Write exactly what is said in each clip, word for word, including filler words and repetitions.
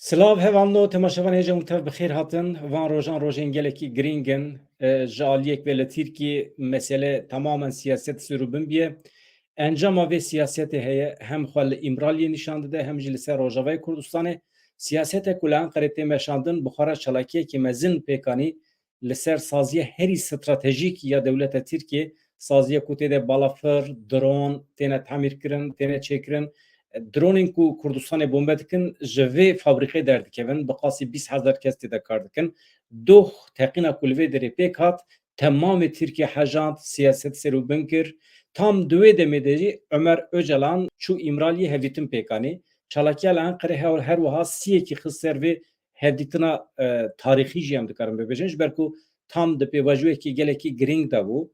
Silav hevalno, temaşevan hêja hûn tev bi xêr hatin. Van rojan rojên gelekî girîng in. E, ji aliyek ve li Tirkiyê mesele tamamen siyaset ser û bin biye. Encama vê siyasetê heye, hem xwe li Îmraliyê nîşan dide, hem jî li ser Rojavayê Kurdistanê. Siyasete ku li Enqerê tê meşandin, bi xwe re çalakiyekî mezin pêk anî li ser saziya herî stratejîk ya dewleta Tirkiyê, saziya ku tê de balafir, dron têne tamîr kirin, têne çêkirin. Dronên ku Kurdistanê bombe dikin, ji vê fabrîqê derdikevin, bi qasî bîst hezar kes tê de kar dikin. Doh teqîna ku li vê derê pêk hat, temamê Tirkiye hejand, siyaset ser û bin kir. Tam di wê demê de jî Ömer Öcalan çû Îmraliyê hevdîtin pêk anî. Çalakiya li Enqerê her, her wiha siyekî xist ser vê hevdîtina, e, tarîxî jî em dikarin bibêjin, ji ber ku tam di pêvajoyekî gelekî girîng de bû.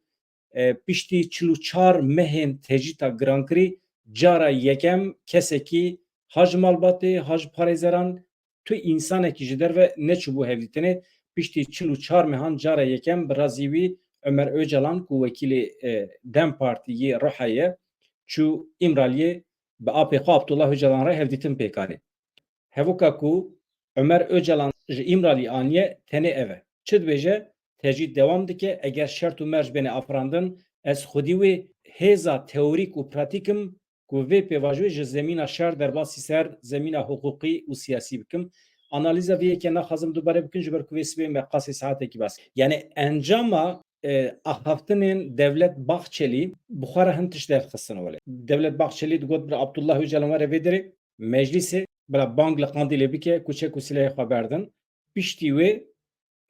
E, piştî çil û çar mehên tecrîta girankirî cara yekem kesekî ha ji malbatê, ha ji parêzeran, tu însanekî ji derve neçûbû hevdîtinê. Piştî çil û çar mehan cara yekem bi razî wî Ömer Öcalan ku wekîlê, e, DEM Partî yê Ruhayê ye, çû Îmraliyê bi apê xwe Abdullah Öcalan re hevdîtin pêk anî. Hevoka ku Ömer Öcalan ji Îmralî aniye tenê ev e. Çi dibêje? Tecrîd dewam dike, eger şert û merc bêne afirandin, ez xwedî wê hêza teorîk û pratîk im ku vê pêvajoyê ji zemîna şer derbasî ser zemîna hiqûqî û siyasî bikim. Analîza vê yekê naxwazim dubare bikin, ji ber ku vê sibê me qasê saetekî bas. Yani encama, e, axaftinên Devlet Bahçelî bi xwe re hin tişt derxistin wele. Devlet Bahçelî digot, bila Abdullah Öcalan were vê derê meclîsê, bila bang li Qandîlê bike ku çek û silehê xwe berdin. Piştî wê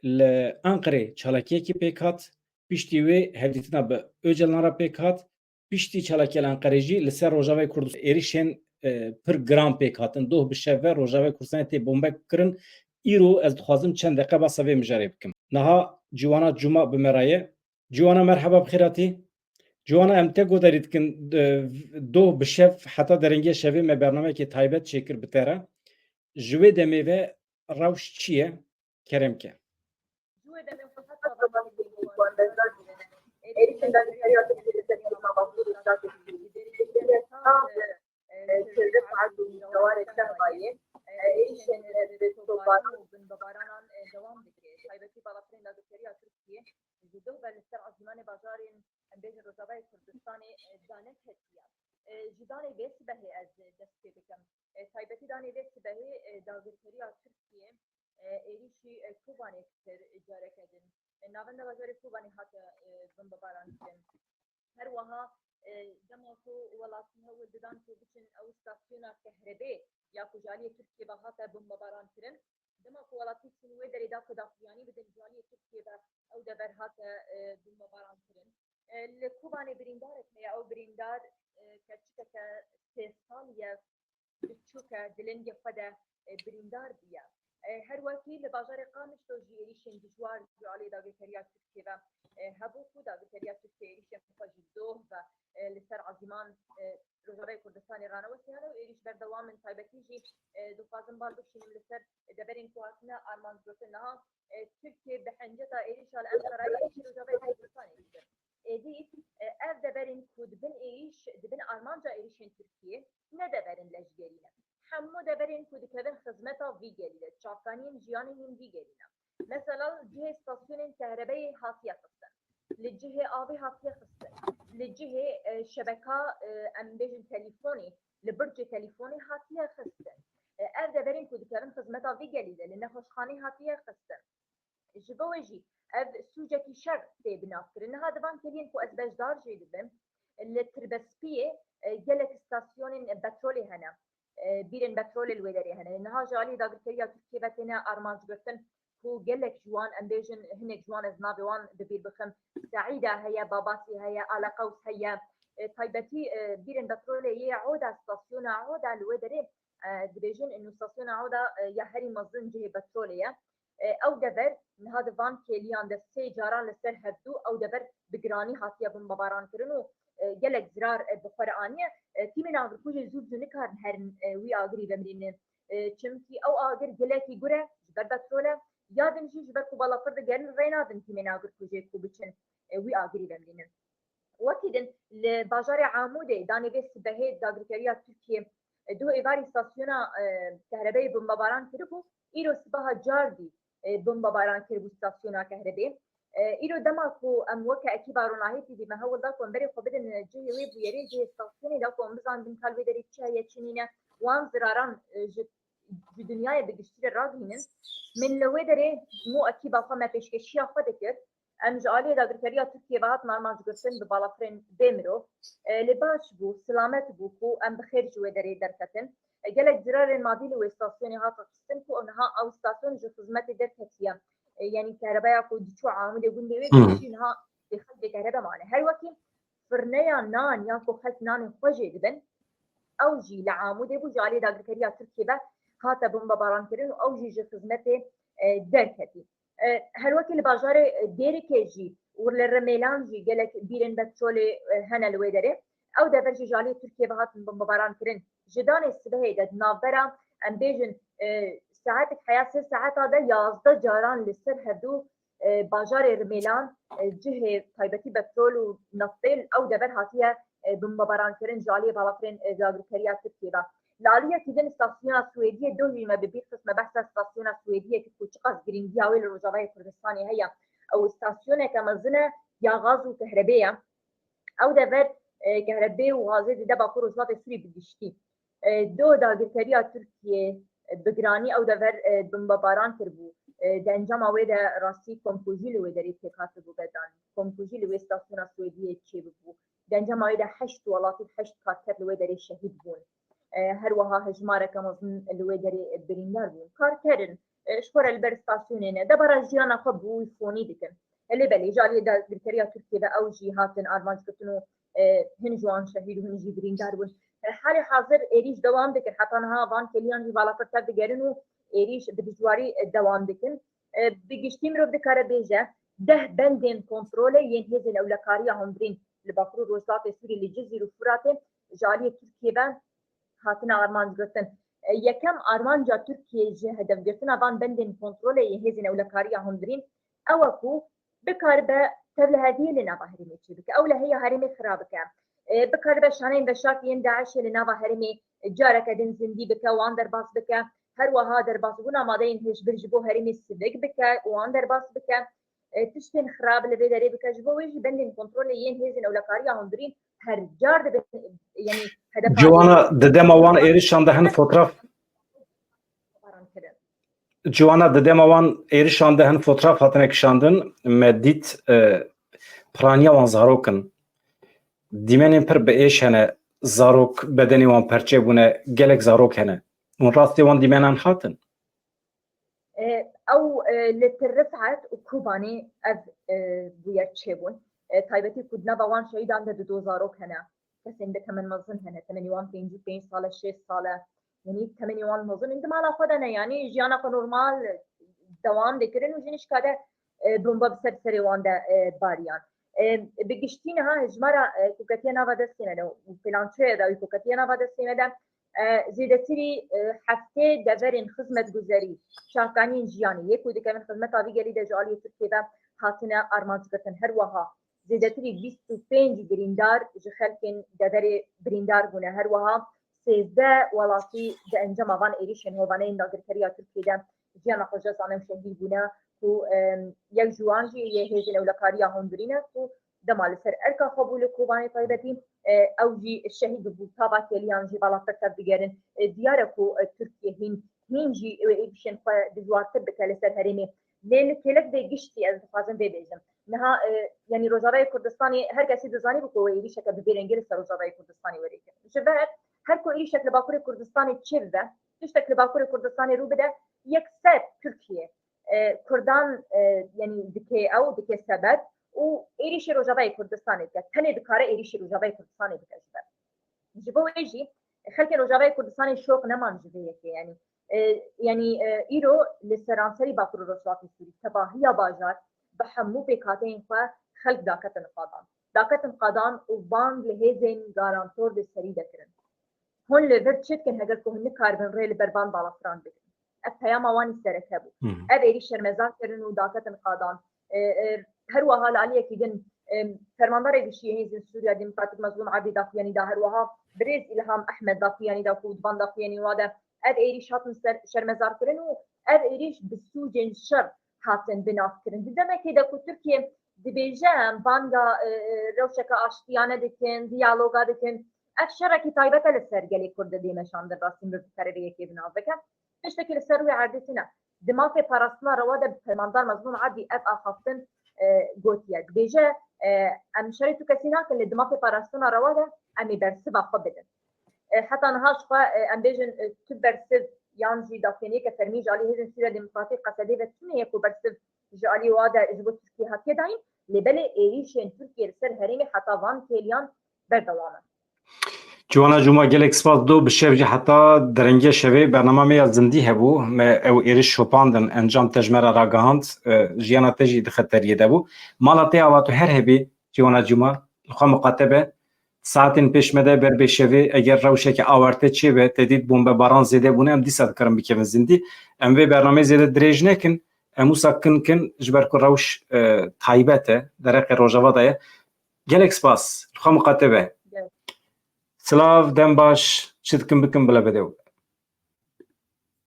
li Enqerê çalakiyekî pêk hat, piştî wê hevdîtina bi Öcalan re pêk hat, piştî çalakiya li Enqerê jî li ser Rojavayê Kurdistan êrîşên, e, pir giran pêk hatin. Doh bi şev ve Rojavayê Kurdistanê tê bombe kirin. Îro ez dixwazim çend deqe basa vê mijarê bikim. Niha Ciwana Cuma bi me re ye. Ciwana, merheba, bi xêr hatî. Ciwana, em te guhdarî dikin, e, doh bi şev heta derengê şevê me bernameyekê taybet çêkir bi te re. Ji wê demê ve rewş çi ye? Kerem ke. Ji wê demê xwe heta zemanê ku wan bezdar kirine, êrîşên dagirkeriya Tirkiyê li ser Îslamabadê û Iraqê, e, çardeh saet û şewarê şev dayê, e, êrîşên, e, topbaran û binbebaranan, e, dewam dike. Taybetî balafirên dagirkeriya Tirkiyê ji doh ve li ser ezîmanê bajarên, em bêjin, Rojavayê Kurdistanê, e, dane ketiye. E, ji danê vê sibehê ez dest pê bikim. E, taybetî danê vê sibehê, e, dagirkeriya Tirkiyê, e, êrîşî, e, Kobanê kir careke din. E, navenda bajarê Kobanê hate, e, binbebaran kirin. Her wiha, e, dema ku welatî hewl didan ku biçin ew stasyona kehrebê ya ku ji aliyê Tirkiyê ve hate bombebaran kirin, dema ku welatî çûn wê derê da ku daxuyanî bidin ji aliyê Tirkiyê ve ew dever hate, e, bombebaran kirin. E, li Kobanê birîndarek heye, ew birîndar, e, keçikeke sê salî ye, biçûk e, di lingê xwe de, e, birîndar bûye. E, her wekî li bajarê Qamişlo jî êrîşên dijwar ji aliyê dagirkeriya Tirkiyê ve, e, hebû ku dagirkeriya Tirkiyê êrîşên xwe ji doh ve, e, li ser ezîman, e, Rojavayê Kurdistanê ranewestiyane û êrîş berdewam in. Taybetî jî, e, dixwazim bal bikişînim li ser deverên ku hatine armancgirtin. Niha, e, Tirkiye bi hinceta êrîşa li Enqerayê êrîşî Rojavayê Kurdistanê dike. Êdî, e, ev deverên ku dibin êrîş, dibin armanca êrîşên Tirkiyê, ne deverên leşgerî ne. Hemû deverên ku dikevin xizmeta vî gelî de, çavkaniyên jiyanê yên vî gelî ne. Mesela cihê stasyonên kehrebeyê hatiye xistin. Li cihê avê hatiye xistin. Li cihê, e, şebeka, e, em bêjin telîfonê, li bircê telîfonê hatiye xistin. E, ev deverên ku dikevin xizmeta vî gelî de, li nexweşxanê hatiye xistin. Ji bo wê jî ev sûcekî şer tê binavkirin. Niha di van keliyên ku ez beşdar jê dibim, li Tirbespiyê, e, gelek stasyonên petrolê hene. E, bîrên petrolê li wê derê hene. Niha ji alî dagirkeriya Tirkiyê ve têne armanc girtin ku gelek ji wan, em bêjin, hinek ji wan, ez navê wan bi bîr bixim, Seîda heye, Babasî heye, Ala Qews heye. E, taybetî, e, bîrên petrolê yê Oda, stasyona Oda li wê derê, e, dibêjin, û stasyona Oda, e, ya herî mezin cihê petrolê ye. E, ew dever niha di van kêliyan de sê caran li ser hevdû ew dever bi giranî hatiye bombebaran kirin û, e, gelek zirar, e, bi xwe re aniye. E, tîmên agirkujê zû bi zû nikarin herin, e, wî agirî vemirînin. E, çimkî ew agir gelekî gur e, ji ber petrol e. Ya din jî ji ber ku balafir digerin rê nadin tîmên agirkujê ku biçin, e, wî agirî vemirînin. Wekî din li bajarê Amûdê danê vê sibehê dagirkeriya Tirkiyê E, duh êvarî stasyona, e, kehrebeyê bombebaran kiribû, îro sibaha cardî, e, bombebaran kiribû stasyona kehrebê. E, îro dema ku em weke ekîba Ronahî T V me hewl da ku em berê xwe bidin, e, cihê wê bûyerê, cihê stasyonê da ku em bizanbin ka li wê derê çi heye, çi nîne, wan ziraran, e, ji, ji dinyayê bi giştî re ragihînin. Min li wê derê hemû ekîba xwe me pêşkêşiya xwe dikir. Em ji aliyê dagirkeriya Tirkiyê ve hatin armanc girtin bi balafirên bê mirov. E, lê baş bû, silamet bû ku em bi xêr ji wê derê derketin. E, gelek zirarên madî li wê stasyonê hatin xistin ku niha ew stasyon ji xizmetê derketiye. E, yanî kehrebeya ku diçû Amûdê gundê wê Hmm. giştî niha bê xelkê kehrebe mane. Her wekî firneya nan ya ku xelk nanên xwe jê dibin, ew jî li Amûdê bû, ji aliyê dagirkeriya Tirkiyê ve hate bombebarankirin û ew jî ji xizmetê, e, derketî. E, her wekî li bajarê, e, Dêrikê jî û li Rimêlan jî gelek bîrên petrolê, e, hene li wê derê. Ew dever jî ji aliyê Tirkiyê ve hatin bombebaran kirin. Ji danê sibehê de di navbera, em bêjin, e, saetek heya sê saeta de yazdeh caran li ser hevdu, e, bajarê Rimêlan, e, cihê taybetî petrol û neftê li ew dever hatiye, e, bombebaran kirin ji aliyê balafirên, e, dagirkeriya Tirkiyê ve. Li aliyekî din stasyona Swêdiyê doh jî me bi bîr xist, me behsa stasyona Swêdiyê kir ku çiqas girîngiya wê li Rojavayê Kurdistanê heye. Ew stasyoneke mezin e ya gaz û kehrebê ye. Ew dever, e, kehrebê û gazê dide Bakur Rojhilatê Sûrî bi giştî. E, do dagirkeriya Tirkiyê, e, bi giranî ew dever, e, bombebaran kiribû. E, di encama wê de rastî komkujî li wê derê pêk hatibû vedanîn. Komkujî li wê stasyona Swêdiyê çêbibû. Di encama wê de heşt welatî û heşt karker li wê derê şehîd bûn. E, her wiha hejmareke mezin li wê derê birîndar bûn. Karker in, e, ji xwe re li ber stasyonê ne. Debara jiyana xwe bi wî fonî dikin. E, lê belê, ji aliyê dagirkeriya Tirkiyê ve ew jî hatin armanc girtin û, e, hin ji wan şehîd û hin jî birîndar bûn. E, halê hazir êrîş dewam dikin. Heta niha van kêliyan jî balafir tev digerin û êrîş bi dijwarî, e, dewam dikin. E, bi giştî mirov dikare bêje, deh bendên kontrolê yên hêzên ewlekariya hundirîn li Bakur û Rojhilatê Sûrî, li Cizîr û Furatê ji aliyê Tirkiyê ve hatine armanc girtin. E, yekem armanca Tirkiyê ji hedefgirtina van bendên kontrolê yên hêzên ewlekariya hundirîn ew e ku bikaribe tevliheviyê li nava herêmê çêbike, ewleheya herêmê xira bike. E, bikaribe şaneyên veşartî yên DAIŞê li nava herêmê careke din zindî bike, wan derbas bike. Her wiha derbasbûna madeyên hişbir ji bo herêmê sivik bike û wan derbas bike. E, tiştên xirab li vê derê bike. Ji bo wê jî bendên kontrolê yên hêzên ewlekariya hundirîn her car dibin, yanî hedefa Ciwana, di dema wan êrişan de hin fotraf. Baran kirin. Ciwana, di dema wan êrişan de hin fotraf hatine kişandin, me dît, e, piraniya wan zarok in. Dîmenên pir bi êş hene, zarok bedenê wan perçe bûne, gelek zarok hene. Hûn rastê wan dîmenan hatin? E, ew, e, li Til Rifet û Kobanê ev, e, bûyer çêbûn. E, taybetî ku di nava wan şehîdan de du do zarok hene. Kesên di temen mezin hene. Temenê wan pêncî û pênc sal e, şêst sal e. Yanî temenê wan mezin in, di mala xwe de ne. Yanî jiyana xwe normal dewam dikirin û ji nişka de, e, bomba bi ser serê wan de, e, bariyan. E, bi giştî niha hejmara, e, ku ketiye nava destê me de û plançoya dawî ku ketiye nava destê me de, e, zêdetirî, e, heftê deverên xizmetguzerî, şahkaniyên jiyanê yê ku dikevin xizmeta vî gelî de ji aliyê Tirkiyê ve hatine armanc girtin. Her wiha zêdetirî bîst û pênc birîndar ji xelkên deverê birîndar bûne. Her wiha sêzdeh welatî di encama van êrîşên hovaneyên dagirkeriya Tirkiyê de jiyana xwe ji dest dane û şehîd bûne ku, em, yek ji wan jî yê hêzên ewlekariya hundirî ne ku dema li ser erka xwe bû li Kobanê taybetî, e, ew jî şehîd bû. Tava kêliyan jî balafir tev digerin. E, diyar e ku, e, Tirkiye hîn, hîn jî wê êrîşên xwe dijwartir bike li ser herêmê. Lê li kêlek vê giştî ez dixwazim vê bêjim. Niha, e, yanî Rojavayê Kurdistanê her kesî dizanî bû ku wê êrîşeke bi vê rengê li ser Rojavayê Kurdistanê were kirin. Ji ber her ku êrîşek li Bakurê Kurdistanê çêbibe, tiştek li Bakurê Kurdistanê rû bide, yekser Tirkiye, e, Kurdan, e, yanî dike ew, dike sebeb û êrîşê Rojavayê Kurdistanê dike. Tenê dikare êrîşê Rojavayê Kurdistanê bike ji ber. Ji bo wê jî xelkên Rojavayê Kurdistanê şok neman ji vê yekê, yanî, e, yanî, e, îro li seranserî Bakur û Rojhilatê Sûrî tevahiya bajar bi hemû pêkhateyên xwe xelk daketin qadan. Daketin qadan û bang li hêzên garantor di serî de kirin. Hûn li vir çi dikin heger ku hûn nikaribin rê li ber van balafiran bigrin? Ev peyama wan î sereke bû. Hı hı. Ev êrîş şermezar kirin û daketin qadan. E, e, her wiha li aliyekî din Em, Fermandarê Giştî yê Hêzên Sûriya Demokratîk Mezlûm Ebdî daxuyanî da, her wiha birêz Îlham Ehmed daxuyanî da ku di van daxuyanî wa de ev êrîş hatin ser, şermezarkirin û ev êrîş bi sûcên şer hatin binavkirin. Di demekê de ku Tirkiye dibêje em banga, e, e, rewşeke aştiyane dikin, diyaloga dikin, ev şerekî taybet e li ser gelê Kurd de dê meşandin, rastî min bi perê vê yekê bi nav bike. Tiştekî li ser wê erdê tune. Di mafê parastina rewa de bi Fermandar Mezlûm Ebdî ev axaftin, e, gotiye. Dibêje, e, em şerê tu kesî nakin, lê di mafê parastina rewa de em ê bersiva xwe bidin. E, heta niha ji xwe, e, em bêjin, e, tu bersiv yan jî daxuyaniyeke fermî ji alî Hêzên Sûriya Demokratîk Qesedê ve tune ye ku bersiv ji alî wa de ji bo Tirkiye hatiye dayîn. Lê belê êrîşên Tirkiye li ser herêmê heta van kêliyan berdewam in. Ciwana Cuma, gelek spas do, bi şev jî heta derengê şevê bernama me ya zindî hebû. Me ew êriş şopandin, encam te ji me re ragihand, e, jiyana te jî di xeteriyê de bû. Mala te ava tu her hebî, Ciwana Cuma, li xwe miqate be. Saetên pêş me de ber bê şevê, eger rewşeke awarte çêbe, te dît bombebaran zêde bûne, em dîsa dikarin bikevin zindî. Em vê bernameyê zêde dirêj nekin, em wisa kin kin, ji ber ku rewş, e, taybet e, dereqê Rojava de ye. Gelek spas. Li xwe miqate be. Silav, dem baş, çi dikin bikin, bila bide.